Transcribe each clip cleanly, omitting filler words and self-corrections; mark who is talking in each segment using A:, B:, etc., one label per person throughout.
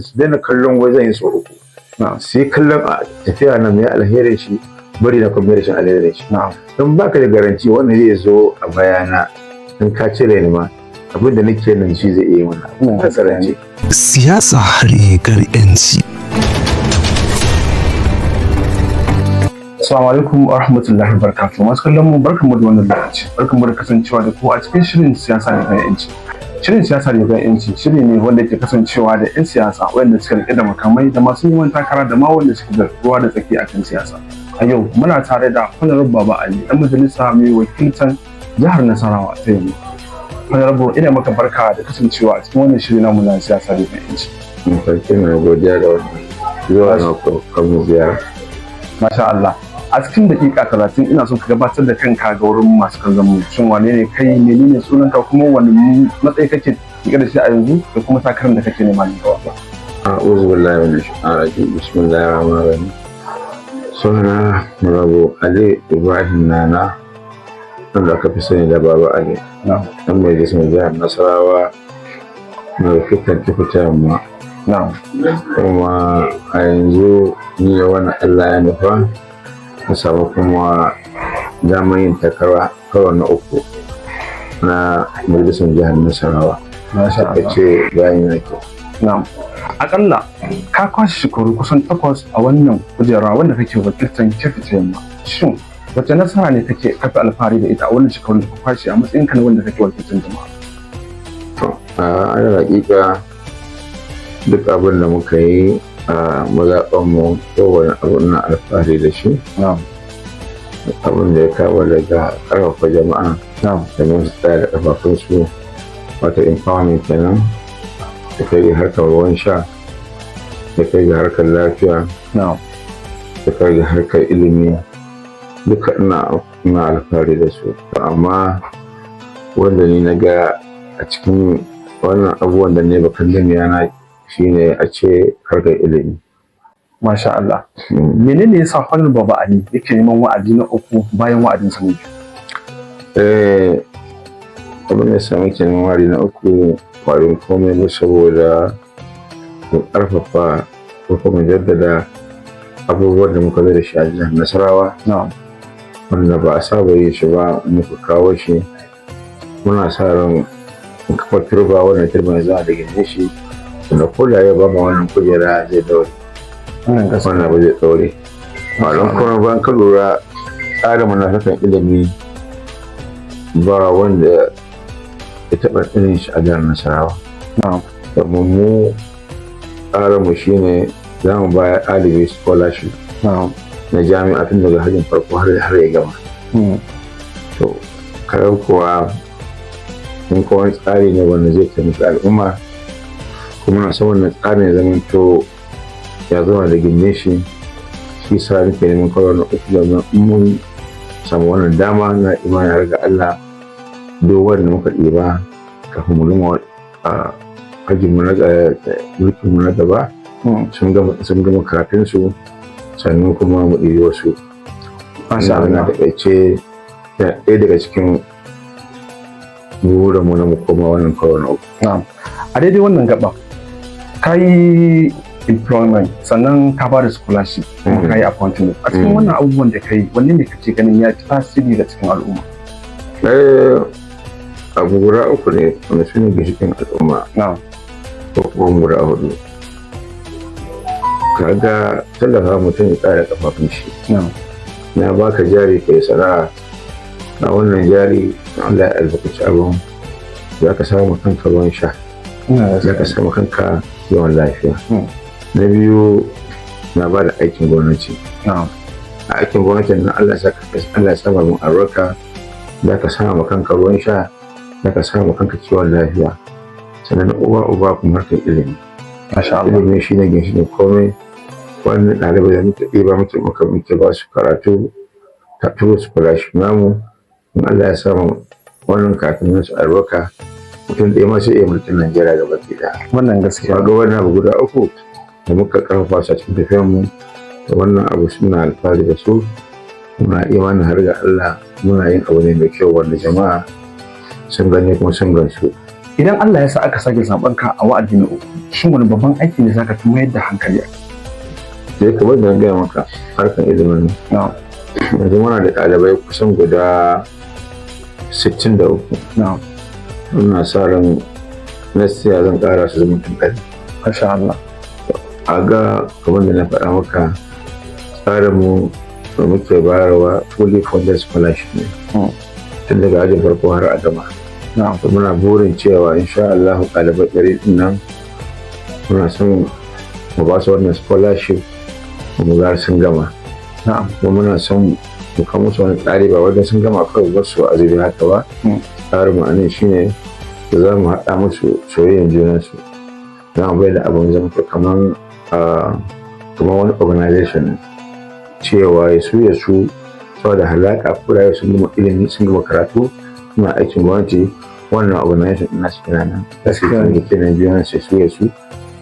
A: su daina kallon wai zan yi so uku. Sai kallon a tafiya na mai alherin shi, bari na kuma rashin alherin shi. Don baka da garanti wanda zai zo a bayana, in ka cire ni ma, abin da nake nan shi zai iya mana. Ka garanti.
B: Siyasa rigar 'yanci.
C: Assalamu alaikum wa rahmatullahi wa barakatuh. Masu kallon mu, barkanmu da wannan lokaci. Barkanmu da kasancewa da ku a cikin shirin Siyasa Rigar 'Yanci. Shirin Siyasa Rigar 'Yanci shiri ne wanda ke kasancewa da 'yan siyasa wanda suka rike da makamai da masu neman takara da ma wanda suke da ruwa da tsaki akan siyasa. A yau muna tare da Honorable Baba Ali, ɗan majalisa mai wakiltan jihar Nasarawa ta Yamma. Honorable, ina maka barka da kasancewa a cikin wannan shiri namu na Siyasa Rigar 'Yanci.
A: Sarki, mai godiya da wannan zuwa na kamun ziyara.
C: Masha Allah. A cikin dakika 30 ina son ka gabatar da kanka ga wurin masu kallon mu. Shin wane ne kai, menene sunanka, kuma wani matsayi kake rike da shi a yanzu, da kuma takarar da kake nema nan gaba?
A: A'udhu billahi minash shaitanir rajim. Bismillahir rahmanir rahim. Sunana Honorable Ali Ibrahim Nana, wanda aka fi sani da Baba Ali. Dan majalisar jihar Nasarawa mai wakiltar Keffi ta Yamma. Kuma a yanzu ni da wannan Allah ya nufa na samu kuma damar yin takara karo na uku na majalisar jihar Nasarawa.
C: Masha
A: Aka
C: Allah.
A: ce bayan yana kyau.
C: Na'am. Akalla ka kwashe shekaru kusan 8 a wannan kujera wanda kake wakiltar Keffi ta Yamma. Shin wace nasara ne kake kafa alfahari da ita a wannan shekarun da ka kwashe a matsayinka na wanda kake wakiltar jama'a?
A: To, a alal hakika duk abin da muka yi a mazaɓanmu, kowane abu na alfahari da shi. Abin da ya kawo daga ƙarfafa jama'a domin su tsaya da ƙafafunsu, wato empowerment kenan, da kai ga harkar ruwan sha, da kai ga harkar lafiya, da kai ga harkar ilimi, duka ina alfahari da su. Amma wanda ni na ga a cikin wannan abubuwan da ne bakan na shine a ce harkar ilimi.
C: Masha Allah. Menene yasa Honorable Baba Ali yake neman wa'adi na uku bayan wa'adin sa na biyu?
A: Abin da ya sa muke neman wa'adi na uku ba don komai ba saboda mu ƙarfafa ko kuma jaddada abubuwan da muka zo da shi a jihar Nasarawa, wanda ba a saba yin shi ba muka kawo shi. Muna sa ran mu kafa turba, wannan turba za a da shi, wanda ko da yau ba ma wannan kujera zai daure.
C: Wannan gaskiya.
A: Wannan ba zai daure ba don kuma ban ka lura tsarin mu na harkar ilimi, ba wanda ya taɓa irin shi a jihar Nasarawa. Domin mu tsarin mu shine za mu bayar ɗalibi scholarship na jami'a tun daga hajin farko har ya gama. To, karar kuwa mun kawo wani tsari ne wanda zai taimaki al'umma, kuma na son wannan tsarin ya zama to ya zama da gindin shi. Shi sa nake neman karo na uku, domin in mun samu wannan dama, na imani har ga Allah duk wanda muka ɗiba kafin mu gama a ajin mu na mulkin mu na gaba sun gama karatun su, sannan kuma mu ɗibi wasu.
C: Masha
A: Ina
C: Allah.
A: taƙaice ɗaya daga cikin burin mu na mu koma wannan karo na uku.
C: Na'am. A daidai wannan gaba, ka yi employment, sannan ka ba da scholarship, kuma ka yi appointment. A cikin wannan abubuwan da ka yi, wanne ne kake ganin ya fi tasiri ga cikin al'umma?
A: Abu guda uku ne wanda su ne ginshiƙin al'umma, ko kuma guda hudu. Kaga tallafa mutum ya tsaya kafafun shi. Na baka jari kai sana'a, na wannan jari Allah ya albarkaci abin, za ka samu kanka ruwan sha, za ka samu kanka yawan lafiya. Na biyu, na ba da aikin gwamnati. A aikin gwamnati na Allah ya sama mun albarka, za ka samu kanka ruwan sha, za ka samu kanka kiwon lafiya. Sannan uwa uba kuma harkar ilimi.
C: Masha Allah.
A: Ilimi shine ginshiƙin komai. Wannan ɗalibai da muke ɗiba muke ba su karatu ta turo scholarship namu, in Allah ya samu wannan kafin su albarka, mutum ɗaya ma sai iya mulkin Najeriya gaba ɗaya.
C: Wannan gaskiya.
A: Kaga wannan abu guda uku da muka karfafa su a cikin tafiyar mu da wannan abu, suna alfahari da su. Muna imanin har ga Allah muna yin abu ne mai kyau wanda jama'a sun gani kuma sun gamsu.
C: Idan Allah ya sa aka sake zaben ka a wa'adi na uku, shin wani babban aiki ne zaka fi mayar da hankali a kai?
A: Sai kamar da na gaya maka, harkar ilimin. Yanzu muna da ɗalibai kusan guda 63. Ina sa ran next year zan ƙara su zama 100.
C: Masha Allah.
A: A ga kamar da na faɗa maka, tsarinmu da muke bayarwa fully funded scholarship ne tun daga ajin farko har a gama. To, muna burin cewa insha Allah ɗalibai 100 ɗin nan muna son mu ba su wannan scholarship mu ga sun gama. Kuma muna son mu kawo musu wani tsari, ba wanda sun gama kawai wasu a zube haka ba. Tsarin mu anan shine da za mu haɗa musu soyayyen junansu, za mu bai da abin zama kamar wani organization, cewa ya su ya su saboda halaka ko da sun gama ilimi, sun gama karatu, suna aikin gwamnati, wannan organization ɗin nasu yana nan. Gaskiya kenan junan su su ya su,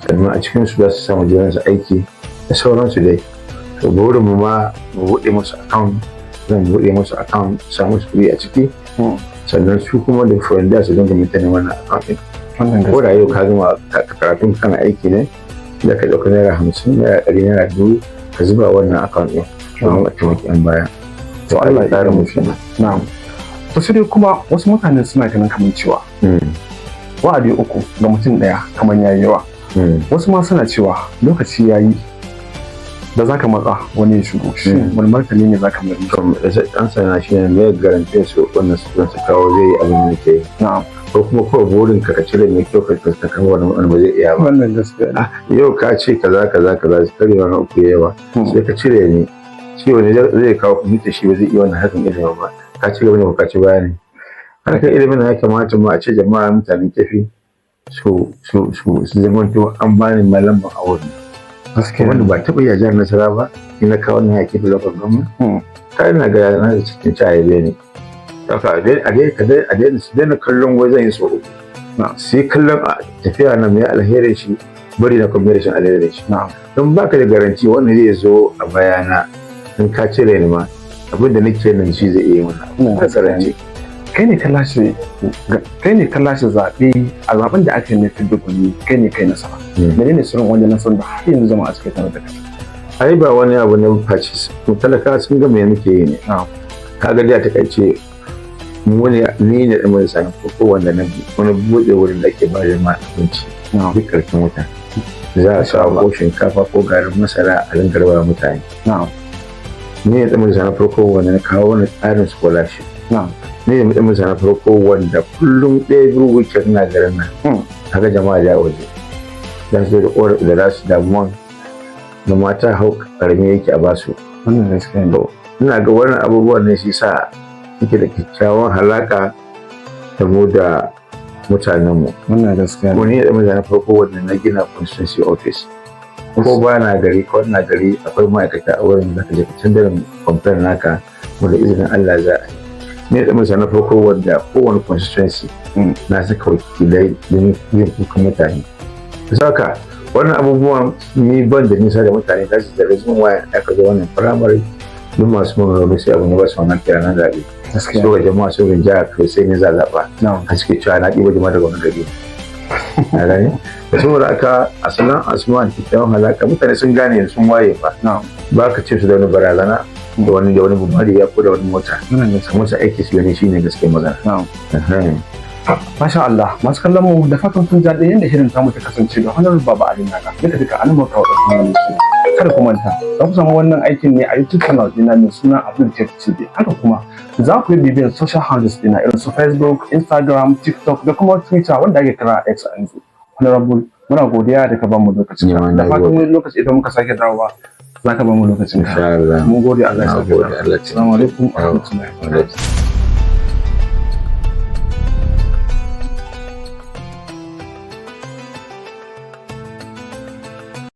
A: sannan a cikin su za su samu junan su aiki da sauransu dai. To, burin mu ma mu buɗe musu account, zan buɗe musu account, sa musu kuɗi a ciki, sannan su kuma da friend su dinga mutane wannan account ɗin. Ko da yau ka gama karatun, kana aiki ne, da ka ɗauka ₦50, ₦100, ₦2,000 ka zuba wannan account ɗin domin a taimaki 'yan baya.
C: To, Allah ya
A: tsarin mu kenan.
C: Na'am. To, sai dai kuma wasu mutane suna ganin kamar cewa wa'adi uku ga mutum ɗaya kamar yayi yawa. Wasu ma suna cewa lokaci yayi da zaka matsa wani ya shigo. Shin wani martani ne zaka mayar musu?
A: An sana shi ne mai guarantee su wannan su su kawo zai yi abin da ke yi? Ko kuma kawai burin ka cire mai kyau ka kawo wani wani ba zai iya ba?
C: Wannan gaskiya ne.
A: Yau ka ce kaza kaza kaza, kare wani uku yawa, sai ka cire ni, shi wani zai kawo kwamfuta, shi ba zai iya wannan harkar ilimin ba. Ka ci gaba ne ko ka ci baya ne? Harkar ilimin ya kamata ma a ce jama'a mutanen Keffi su zamanto an bani malamban a wurin wanda ba taɓa iya jihar Nasara ba in na kawo wannan Keffi Local Government. Kai na ga na da cikin ci a yabe ne. Haka a dai su daina kallon wai zan yi so uku, sai kallon a tafiya na mai alherin shi, bari na kuma rashin alherin shi, don baka da guarantee wanda zai zo a bayana in ka cire ni ma abin da nake nan shi zai iya wannan ka guarantee.
C: Kai ne ka lashe zaɓe a zaɓen da aka yi na fidda gwani, kai ne kai nasara. Menene sirrin wajen nasarar da har yanzu jama'a suke tare da kai?
A: Ai ba wani abu ne face talaka sun ga me muke yi ne. Ka ga dai a takaice mu ne, ni ne da mai sani ko wanda na wani buɗe wurin da ake ba jama'a abinci duk ƙarshen wata za a sa ko shinkafa ko garin masara a rinka raba mutane. Ni ne ɗan na farko wanda na kawo wani tsarin scholarship. Ni ne ɗan na farko wanda kullum ɗaya biyu weekend na garin nan, haka jama'a da waje za su da ƙorafi da za su damuwan da mata hau ƙarami yake a basu.
C: Wannan gaskiya ne.
A: Ina ga wannan abubuwan ne shi sa yake da kyakkyawan halaka da mu da mutanenmu.
C: Wannan gaskiya ne.
A: Wani ne da na farko wanda na gina constituency office, ko ba na gari ko na gari akwai ma'aikata a wurin da ka je ka canza complaint naka, wanda izinin Allah za a yi. Ne da na farko wanda kowane constituency na saka wakilai don yin kukan mutane. Saka wannan abubuwan ni ban da nisa da mutane za su da reason why aka zo wannan primary, duk masu maganganu sai abin ya ba su wannan kira na zaɓe. So ga jama'a sun rinjaya kai sai ni za zaɓa. A suke cewa na ɗiba jama'a daga wani gari. Na gane? Da saboda haka asalin asman kyakkyawan halaka mutane sun gane, sun waye fa. Ba ka ce su da wani barazana da wani babban riga ko da wani mota. Musu aiki su gani shine gaskiyar magana.
C: Masha Allah, masu kallon mu, da fatan kun ji daɗin yadda shirin tamu ta kasance da Honorable Baba Ali Naga. Duka duka an muka kawo ƙarshen wannan shiri. Kada ku manta, za ku samu wannan aikin ne a YouTube channel ɗina mai suna Abdul Tech TV. Haka kuma za ku yi bibiyan social handles ɗina irin su Facebook, Instagram, TikTok da kuma Twitter wanda ake kira X a yanzu. Honorable, muna godiya da ka bamu lokacin. Da fatan wani lokaci idan muka sake dawowa za ka bamu lokacin ka.
A: Insha Allah.
C: Mun gode, Allah ya saka.
A: Assalamu
C: alaikum wa rahmatullahi.